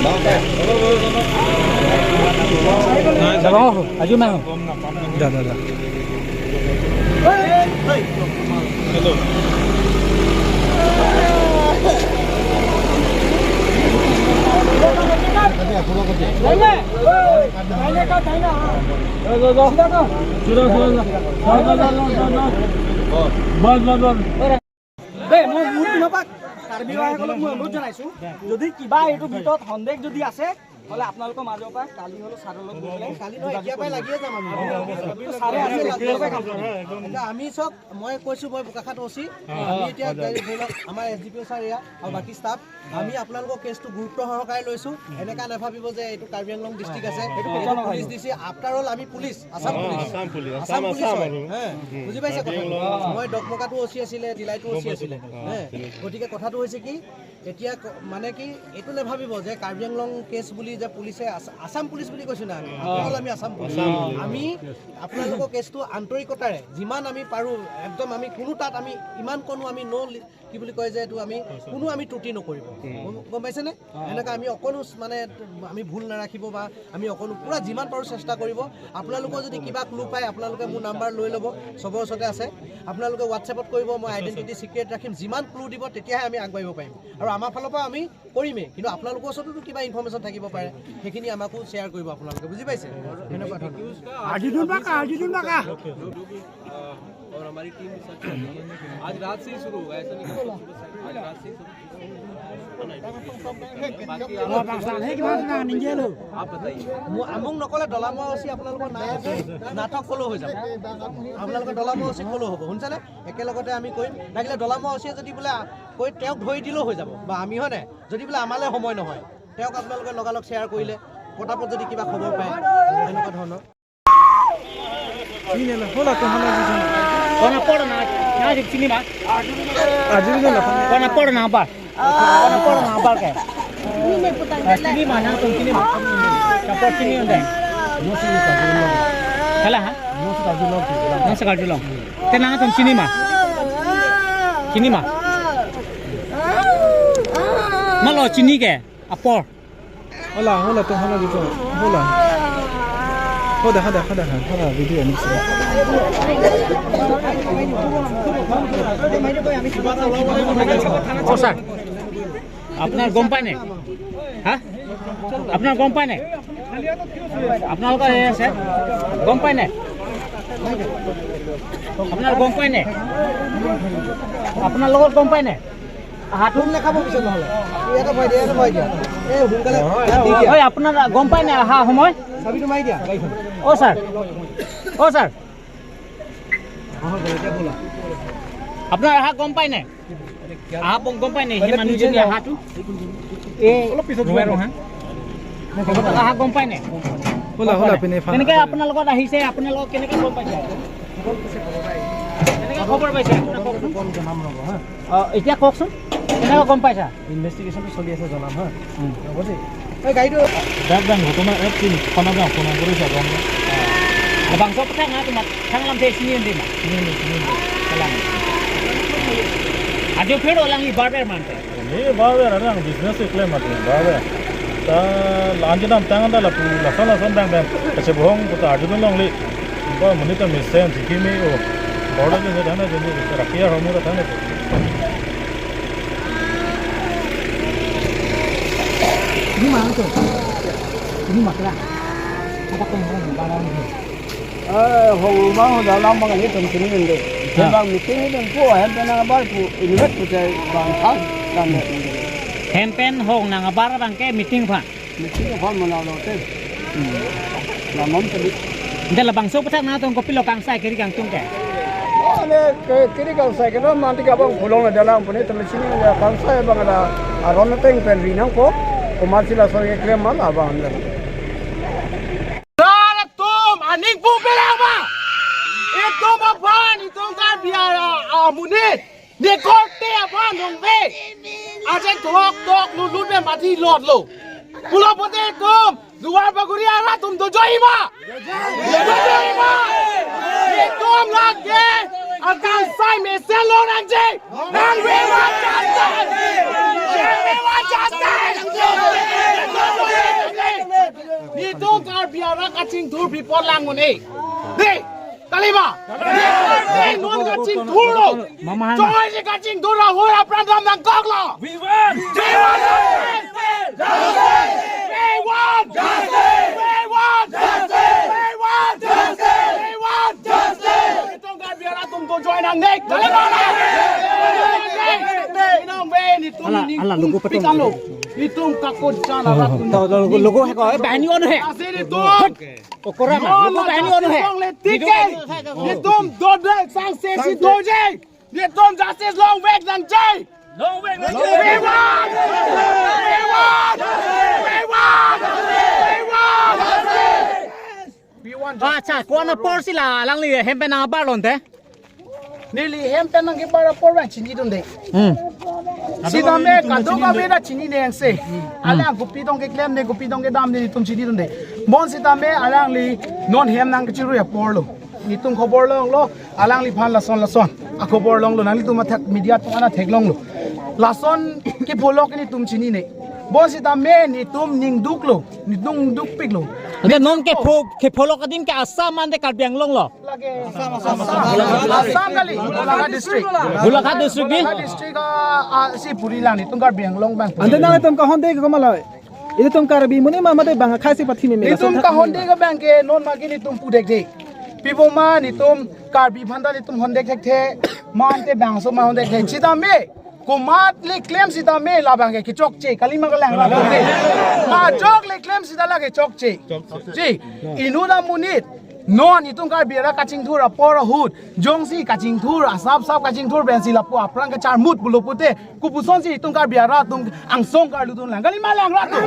যা যা যা। দেই, মই মোৰ পিনৰ পৰা কাৰ্বি ভাইসকলক মই অনুৰোধ জনাইছোঁ, যদি কিবা এইটোৰ ভিতৰত সন্দেহ যদি আছে হ'লে আপোনালোকৰ মাজৰ পৰা কালি হ'লেও ছাৰৰ লগত গৈ পেলাই। কালি নহয়, এতিয়াৰ পৰাই লাগিয়ে যাম আমি। ছাৰে আছে, একেলগে কাম কৰিম। এতিয়া আমি চব মই কৈছোঁ, মই বোকাখাত অচি, আমি এতিয়া ধৰি লওক আমাৰ S D P O sir এয়া আৰু বাকী ষ্টাফ, আমি আপোনালোকৰ কেছটো গুৰুত্ব সহকাৰে লৈছোঁ। এনেকুৱা নাভাবিব যে এইটো কাৰ্বি আংলং ডিষ্ট্ৰিক্ট আছে, এইটো পুলিচ দিছে। আফটাৰ অল আমি police, Assam police, Assam police হয় হে, বুজি পাইছে কথাটো? মই ডকমকাটো অচি আছিলে, ডিলাইটো অচি আছিলে হে। গতিকে কথাটো হৈছে কি, এতিয়া মানে কি, এইটো নাভাবিব যে কাৰ্বি আংলং কেছ বুলি যে পুলিচে, আছাম পুলিচ বুলি কৈছোঁ না, আমি অকল আমি আছাম পুলিচ। আমি আপোনালোকৰ কেছটো আন্তৰিকতাৰে যিমান আমি পাৰোঁ একদম আমি কোনো তাত আমি ইমান কোনো আমি ন কি বুলি কয় যে এইটো আমি কোনো আমি ত্ৰুটি নকৰিব, গম পাইছেনে? এনেকুৱা আমি অকণো মানে আমি ভুল নাৰাখিব বা আমি অকণো পূৰা যিমান পাৰোঁ চেষ্টা কৰিব। আপোনালোকৰ যদি কিবা ক্লু পায়, আপোনালোকে মোৰ নাম্বাৰ লৈ ল'ব, চবৰ ওচৰতে আছে। আপোনালোকে হোৱাটছএপত কৰিব, মই আইডেণ্টিটি চিক্ৰেট ৰাখিম। যিমান ক্লু দিব তেতিয়াহে আমি আগবাঢ়িব পাৰিম আৰু আমাৰ ফালৰ পৰা আমি কৰিমেই, কিন্তু আপোনালোকৰ ওচৰতোতো কিবা ইনফৰ্মেশ্যন থাকিব পাৰে, সেইখিনি আমাকো শ্বেয়াৰ কৰিব আপোনালোকে, বুজি পাইছে? সেনেকুৱা ধৰণৰ। और हमारी टीम सर्च कर रही है। आज रात से ही शुरू होगा, ऐसा नहीं कि सुबह से, आज रात से ही शुरू। बाकी आप बताइए। মোক নক'লে ডলামৰা অচি আপোনালোকৰ নাই আছে, নাটক ক'লেও হৈ যাব। আপোনালোকৰ ডলামৰা অচি ক'লেও হ'ব, শুনিছেনে? একেলগতে আমি কৰিম। লাগিলে ডলামৰা অচিয়ে যদি বোলে কৈ তেওঁক ধৰি দিলেও হৈ যাব বা আমি, হয় নাই? যদি বোলে আমালৈ সময় নহয়, তেওঁক আপোনালোকে লগালগ শ্বেয়াৰ কৰিলে পটাপট যদি কিবা খবৰ পায়, এনেকুৱা ধৰণৰ। Hola, hola, তো hola দিতো hola. ও দেখা দেখা দেখা hola video আনিছে। অ ছাৰ, আপোনাৰ গম পায় নে? হা, আপোনাৰ গম পায় নে? আপোনালোকৰ এই আছে, গম পায় নে? আপোনাৰ গম পায় নে? আপোনাৰ লগত গম পায় নে? হাতটো নাখাব পিছত নহ'লে। ইয়াতে ভৰাই দিয়া, ইয়াতে ভৰাই দিয়া, এই সোনকালে ইয়াত দি দিয়া। ঐ, আপোনাৰ গম পায় নে অহা সময়? চাবিটো মাৰি দিয়া গাড়ীখন। অ ছাৰ, অ ছাৰ, আপোনাৰ অহা গম পায় নে? অহা গম পায় নে? সেই মানুহজনী অহাটো এই অলপ পিছত। অহা গম পায় নে? hola, hola পিনে। কেনেকে আপোনাৰ লগত আহিছে? আপোনালোকক কেনেকে গম পাইছে? কেনেকে খবৰ পাইছে? আপোনাক কওকচোন। জনাম ৰ'ব হা। অ, এতিয়া কওকচোন কেনেকে গম পাইছা? ইনভেষ্টিগেশ্যনটো চলি আছে, জনাম হা, হ'ব দেই। এই গাড়ীটো ঘটনা এক তিন খানা ফোন কৰিছা। Bangsa petang ha tumat thang lam the sini ndi ma ajo phero lang i barber mante. 네 바베 라랑 비즈니스 클레 마트 바베 다 랑지남 땅한다 라푸 라사라 선당 뱀 같이 보홍 부터 아주도 랑리 뭐 모니터 미센 지키미 오 border যে ধানে যে রাখিয়া হমুরা ধানে। Ini mana tuh? Ini makla. Apa kau mau barang ni? Hong bang dalam bang ini tentu ini deh. Bang meeting ini po hempen ang bar po invest po bang thang dan Hempen hong nang bar bang ke meeting pha. Meeting ko mana lo te. La nom te. Ndela bang so patang na tong kopi lo kang sai kiri kang tung ke. Ale kiri kang sai ke no manti ka bang phulong na dalam pune te sini na kang sai bang la aron teng pen rinang ko kumarsi la so ke krem mal abang la. तुम aning pu pelama itu mapan itu kan biar amunit ne korte apa nong be aje tok tok lu lu be mati lot lo pulo pote tum duar baguri ara tum do joima joima ne tum lage akan sai me selo nanje nang we wa chante we wa chante. Nitung Karbi ara kaching thur bipod lang mone. De kalima. Non kaching thur lo. Choi si kaching thur la hura pran dam nang kok lo. We want. We want. We want justice. We want justice. We want justice. We want justice. Nitung Karbi ara tum to join ang nek. Kalima la. Ala logo patong. Nitung kakod chana ratum. Logo he ko bahini ono he. Ase nitung. Okora ma logo bahini ono he. Nitung dodre sang se si doje. Nitung justice long wait nang jay. Long wait nang jay. We want. We want. We want. We want. We want. আচ্ছা কোন পড়ছিলা লাংলি হেমপে না বাড়লন তে Nili hempe nang ke para porwa chinji dun de. Sida me kadu ka me da chini ne se. Alang gupi dong ke klem ne gupi dong ke dam ne tum chini dun de. Mon sida me alang li non hem nang ke chiru ya porlo. Ni tum khobor long lo alang li phan lason lason. A khobor long lo nang li tum thak media tum ana thek long lo. Lason ke pholok ni tum chini ne. Bon sida me ni tum ning duk lo. Ni dung duk pik lo. De non কে ফো কে ফলক দিন কে আসাম মান দে কার্বি আংলং ল। Lage Assam gali Golaghat district. Golaghat district ni? Golaghat district si puri lang ni tungkar biang long bang. Ante nang itum ka honde ko malai. Itu tum karbi muni ma mate bang khai si pathi me Ni tum ka honde ka bang ke non ma ke ni tum pudek de. Pibo ma ni tum karbi phanda ni tum honde thek the man te bang so ma honde the chida me kumat le claim sida me la bang ke chok che kalima ka lang la de. Ma chok le claim sida la ke chok che. Ji inuna munit non itung kar biara kaching thur apor hut jongsi kaching thur asap sap kaching thur bensi lapu aprang ka char mut bulopute kupuson si itung kar biara tum angsong kar ludun lang gali malang ratu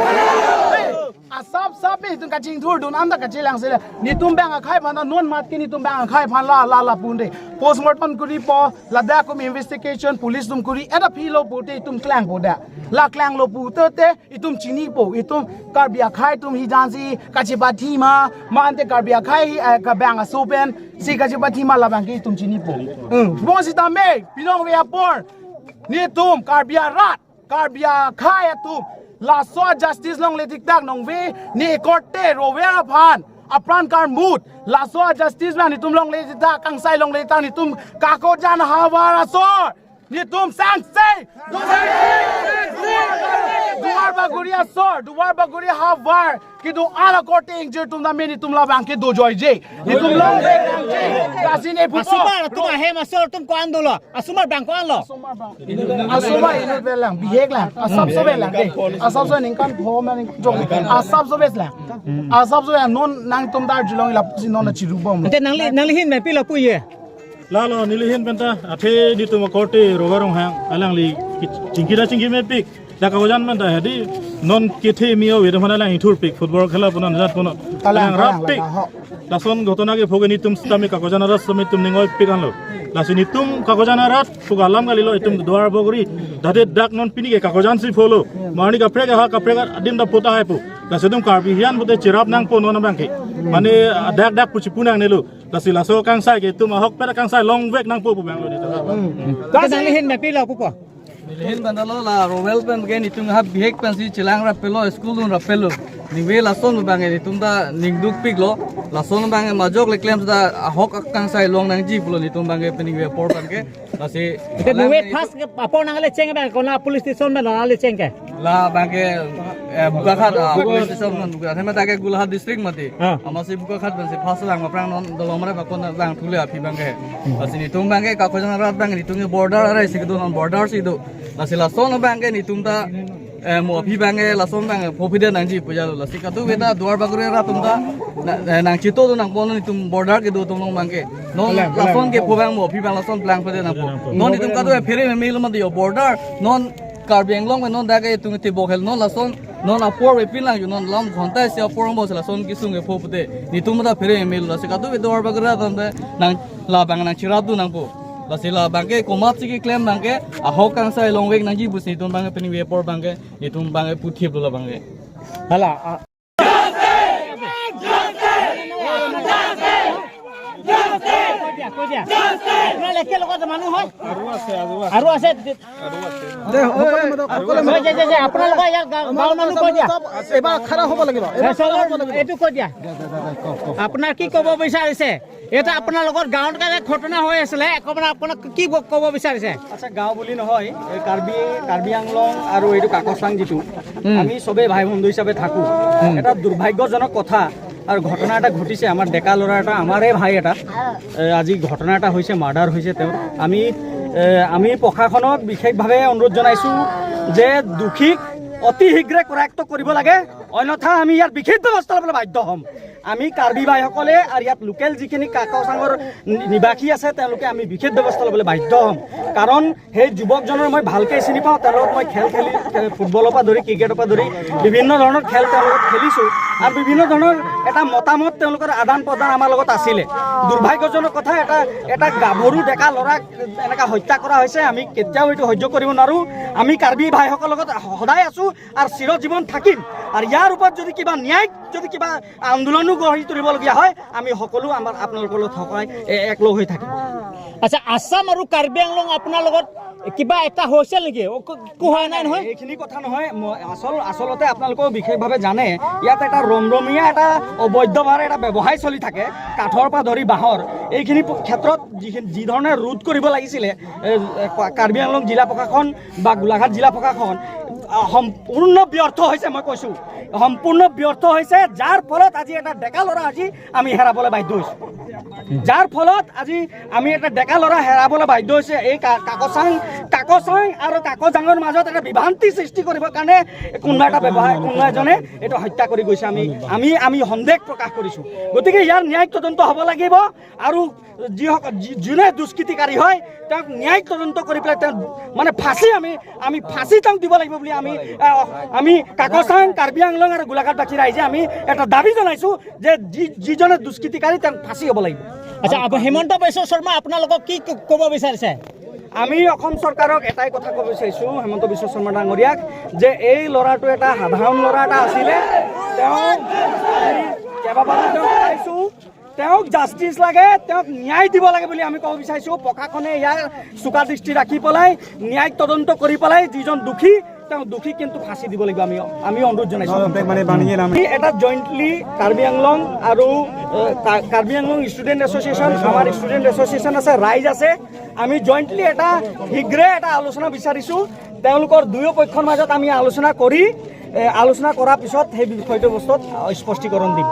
asap sap itung kaching thur dun anda kachi lang sele nitum bang khai phana non mat ke nitum bang khai phan la la la punde postmortem kuri po lada kum investigation police tum kuri eta philo pute itum klang poda la klang lo pute te itum chini po itum kar bia khai tum hi jansi kachi bathi ma man te kar bia khai ka bang asopen si kachi bathi ma la bang ki tum chini po bon si ta me pinong we apor ni tum kar bia rat kar bia khai tum la so justice long le tik tak nong ve ni korte ro we phan apran kar mut la so justice la ni tum long le tik tak kang sai long le tak ni tum ka ko jan hawara so ni tum sang se duar baguria sor duar baguria hawar kidu ala korte injur tum da me ni tum la bang ke do joy je ni tum long le nang je kasine phupo asumar tum hem asor tum ko andolo asumar bang ko anlo asuma inut belang bihek lang asap so belang de asap so ningkan pho man jong asap so beslang asap so non nang tum dar julong la pusi non chiru bom তে nangli nangli hin me pilo puye la lo nilihin penta athe ni tum korte rogarong hang alang li chingkira chingki me pik da kagojan man da hedi non kethe mio wedam lang ithur pik football khela puna najat puna alang rap pik lason ঘটনা কে ভোগে নিতুম স্তামি কাগজান রাত সমি তুম নিঙয় পিক আনলো লাসি নিতুম কাগজান রাত ফুগালাম গালিলো ইতুম দুৱাৰ বগৰি দাদে ডাক non পিনিকে কাগজান সি ফলো মানি কাপড়ে হা কাপড়ে আদিম দা পোতা হাইপু লাসি তুম কার্বি হিয়ান বুতে চিরাপ নাং পো নন বাংকে মানে ডাক ডাক পুচি পুনাং নেলো লাসি লাসো কাংসাই কে তুম হক পেরা কাংসাই লং বেক নাং পো বাংলো তে nangli hin me pilo pupo Nilihin bandalo la Royal pen ke nitung ha bihek pen si chilang ra pelo school dun ra pelo ningwe lason bange nitung da ningduk pik lo lason bange majok le claim da hok akang sai long nang ji pulo nitung bange peningwe por pan ke lasi তে নুwe first apor nangle cheng ba kona police station me nangle cheng ke la bange Bokakhat police station man Bokakhat hema take Golaghat district mati ama si Bokakhat ban si first lang prang non dolomre ba kon lang thule afi bange lasi nitung bange kakojan rat bange nitung border ara si do non border si do lasi lason bange nitung ta mo afi bange lason bange phofide nang ji puja lasi katu beta duar bagure ra tum ta nang chito do nang pon nitung border ke do tum long bange non lason ke phobang mo afi bang lason blang phode nang po non nitung katu phere me mil ma dio border non Karbi Anglong non dage tung te bokhel non lason non apor we pilang non lam ghonta se apor mo lason kisung e phopde nitum da phere mil lasi katu be dor bagra dan nang la bang nang chiradu nang po lasi la bangke komat siki claim bangke ahok kang sai long wek nang ji bus nitum bangke pening we por bangke nitum bangke puthi bula bangke hala দিয়া, কৈ দিয়া। আপোনালোক একেলগত মানুহ হয়, আৰু আছে। দে সকলো। কৈ দিয়া, যে আপোনালোকৰ ইয়াৰ গাঁৱৰ মানুহ কৈ দিয়া। এবাৰ খাৰা হ'ব লাগিব, এবাৰ খাৰা হ'ব লাগিব। এইটো কৈ দিয়া, আপোনাৰ কি ক'ব বিচাৰিছে? এটা আপোনালোকৰ গাঁৱত কাৰণে ঘটনা হৈ আছিলে, অকণমান আপোনাক কি ক'ব বিচাৰিছে? আচ্ছা, গাঁও বুলি নহয়, এই কাৰ্বি আংলং আৰু এইটো কাকচাং যিটো, আমি চবেই ভাই বন্ধু হিচাপে থাকোঁ। এটা দুৰ্ভাগ্যজনক কথা আৰু ঘটনা এটা ঘটিছে। আমাৰ ডেকা ল'ৰা এটা, আমাৰে ভাই এটা, আজি ঘটনা এটা হৈছে, মাৰ্ডাৰ হৈছে তেওঁৰ। আমি প্ৰশাসনক বিশেষভাৱে অনুৰোধ জনাইছোঁ যে দোষীক অতি শীঘ্ৰে কৰায়ত্ব কৰিব লাগে, অন্যথা আমি ইয়াৰ বিশেষ ব্যৱস্থা ল'বলৈ বাধ্য হ'ম। আমি কাৰ্বি ভাইসকলে আৰু ইয়াত লোকেল যিখিনি কাকচাঙৰ নিবাসী আছে, তেওঁলোকে আমি বিশেষ ব্যৱস্থা ল'বলৈ বাধ্য হ'ম। কাৰণ সেই যুৱকজনৰ মই ভালকৈ চিনি পাওঁ। তেওঁৰ লগত মই খেল খেলি, ফুটবলৰ পৰা ধৰি ক্ৰিকেটৰ পৰা ধৰি বিভিন্ন ধৰণৰ খেল তেওঁৰ লগত খেলিছোঁ আৰু বিভিন্ন ধৰণৰ এটা মতামত তেওঁলোকৰ আদান প্ৰদান আমাৰ লগত আছিলে। দুৰ্ভাগ্যজনক কথা, এটা গাভৰু ডেকা ল'ৰাক এনেকুৱা হত্যা কৰা হৈছে। আমি কেতিয়াও এইটো সহ্য কৰিব নোৱাৰোঁ। আমি কাৰ্বি ভাইসকলৰ লগত সদায় আছোঁ আৰু চিৰজীৱন থাকিম। আৰু ইয়াৰ ওপৰত যদি কিবা ন্যায়িক যদি কিবা আন্দোলনো গঢ়ি তুলিবলগীয়া হয়, আমি সকলো আমাৰ আপোনালোকৰ লগত সহায় একলগ হৈ থাকিম। আচ্ছা, আছাম আৰু কাৰ্বি আংলং আপোনাৰ লগত কিবা এটা হৈছিল নেকি? একো হোৱা নাই নহয়? এইখিনি কথা নহয়। আচলতে আপোনালোকেও বিশেষভাৱে জানে, ইয়াত এটা ৰমৰমীয়া এটা অবৈধভাৱে এটা ব্যৱসায় চলি থাকে, কাঠৰ পৰা ধৰি বাঁহৰ। এইখিনি ক্ষেত্ৰত যিখিনি যিধৰণে ৰোধ কৰিব লাগিছিলে, কাৰ্বি আংলং জিলা প্ৰশাসন বা গোলাঘাট জিলা প্ৰশাসন সম্পূৰ্ণ ব্যৰ্থ হৈছে। মই কৈছোঁ, সম্পূৰ্ণ ব্যৰ্থ হৈছে, যাৰ ফলত আজি এটা ডেকা ল'ৰা আজি আমি হেৰাবলৈ বাধ্য হৈছোঁ। যাৰ ফলত আজি আমি এটা ডেকা ল'ৰা হেৰাবলৈ বাধ্য হৈছে। এই কাকচাং আৰু কাকজাঙৰ মাজত এটা বিভ্ৰান্তি সৃষ্টি কৰিবৰ কাৰণে কোনোবা এটা ব্যৱহাৰ, কোনোবা এজনে এইটো হত্যা কৰি গৈছে, আমি সন্দেহ প্ৰকাশ কৰিছোঁ। গতিকে ইয়াৰ ন্যায়িক তদন্ত হ'ব লাগিব আৰু যিসকল যোনে দুষ্কৃতিকাৰী হয়, তেওঁক ন্যায়িক তদন্ত কৰি পেলাই তেওঁক মানে ফাঁচি, আমি ফাঁচি তেওঁক দিব লাগিব বুলি আমি কাকচাং, কাৰ্বি আংলং আৰু গোলাঘাটবাসী ৰাইজে আমি এটা দাবী জনাইছোঁ যে যিজনে দুষ্কৃতিকাৰী, তেওঁক ফাঁচি হ'ব লাগিব। আচ্ছা, হিমন্ত বিশ্ব শৰ্মা আপোনালোকক কি ক'ব বিচাৰিছে? আমি অসম চৰকাৰক এটাই কথা ক'ব বিচাৰিছোঁ, হিমন্ত বিশ্ব শৰ্মা ডাঙৰীয়াক, যে এই ল'ৰাটো এটা সাধাৰণ ল'ৰা এটা আছিলে। তেওঁ আমি কেইবাবাৰো তেওঁক পাইছোঁ। তেওঁক জাষ্টিছ লাগে, তেওঁক ন্যায় দিব লাগে বুলি আমি ক'ব বিচাৰিছোঁ। প্ৰশাসনে ইয়াৰ চোকা দৃষ্টি ৰাখি পেলাই ন্যায়িক তদন্ত কৰি পেলাই যিজন দোষী, তেওঁ দোষী কিন্তু ফাঁচি দিব লাগিব, আমি অনুৰোধ জনাইছোঁ। আমি এটা জইণ্টলি কাৰ্বি আংলং আৰু কাৰ্বি আংলং ষ্টুডেণ্ট এছ'চিয়েশ্যন, আমাৰ ষ্টুডেণ্ট এছ'চিয়েশ্যন আছে, ৰাইজ আছে, আমি জইণ্টলি এটা শীঘ্ৰে এটা আলোচনা বিচাৰিছোঁ। তেওঁলোকৰ দুয়ো পক্ষৰ মাজত আমি আলোচনা কৰি, আলোচনা কৰাৰ পিছত সেই বিষয়টো বস্তুত স্পষ্টীকৰণ দিম।